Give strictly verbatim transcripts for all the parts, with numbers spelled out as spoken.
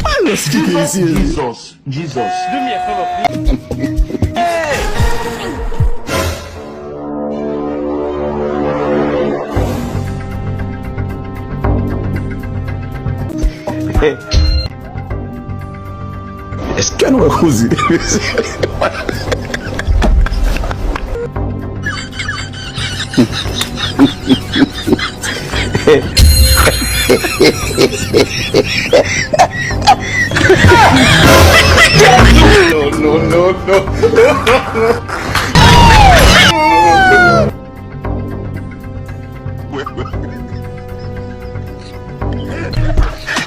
Mwen lòs kite isi. Jesus, Jesus. Èske nou wè koze? No, no, no, no.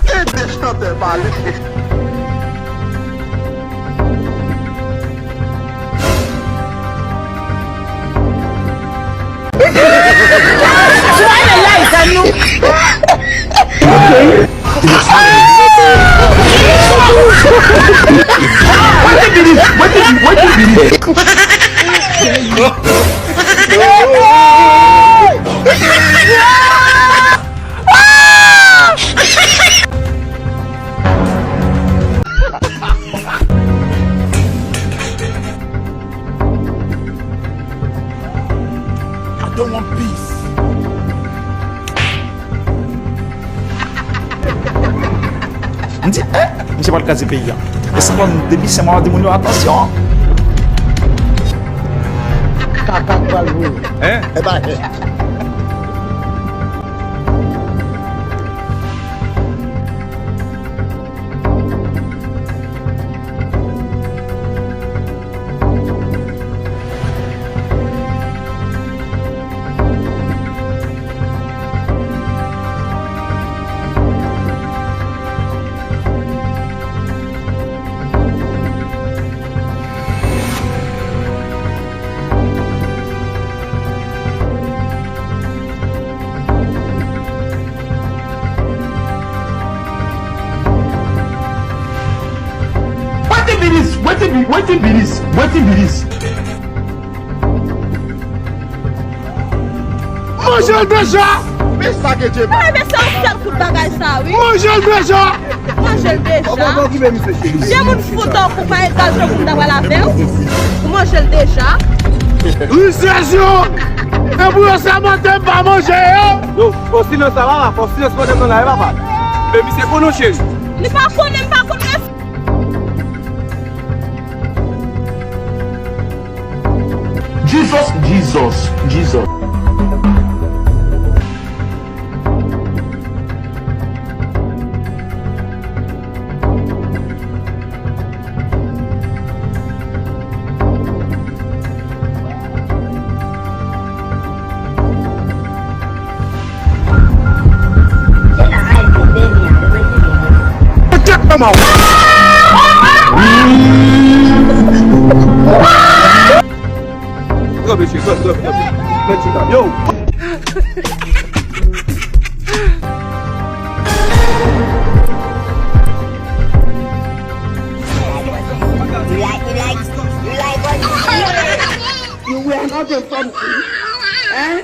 Tande chantè pale. Wetin be this? Wetin, wetin be this? I don't want peace. M di, eh, misye pral kraze peyi a. E sa pa m depi se mwen di moun yo, atansyon. Kaka k pral voye. Hein? E pa Wetin be this? Wetin be, wetin be this? Wetin be this? Manje l deja! Men sa ke Dye ba. Ay, men se yon sèl kout bagay sa, wi. Manje l deja! Manje l deja. Fò w okipe misye, cheri. Demoun fout an kou pa engaje pou m ta pral avè w. Ou manje l deja. Rizèz yo! E pou yo sa maten m pa manje yo! Non, fò silans la, papa. Fò silans pandan m nan la, wi, papa. Men misye konnen w, cheri. Li pa konnen, m pa konnen. Jesus, Jesus, Jesus. Yo! You were not a fan, eh?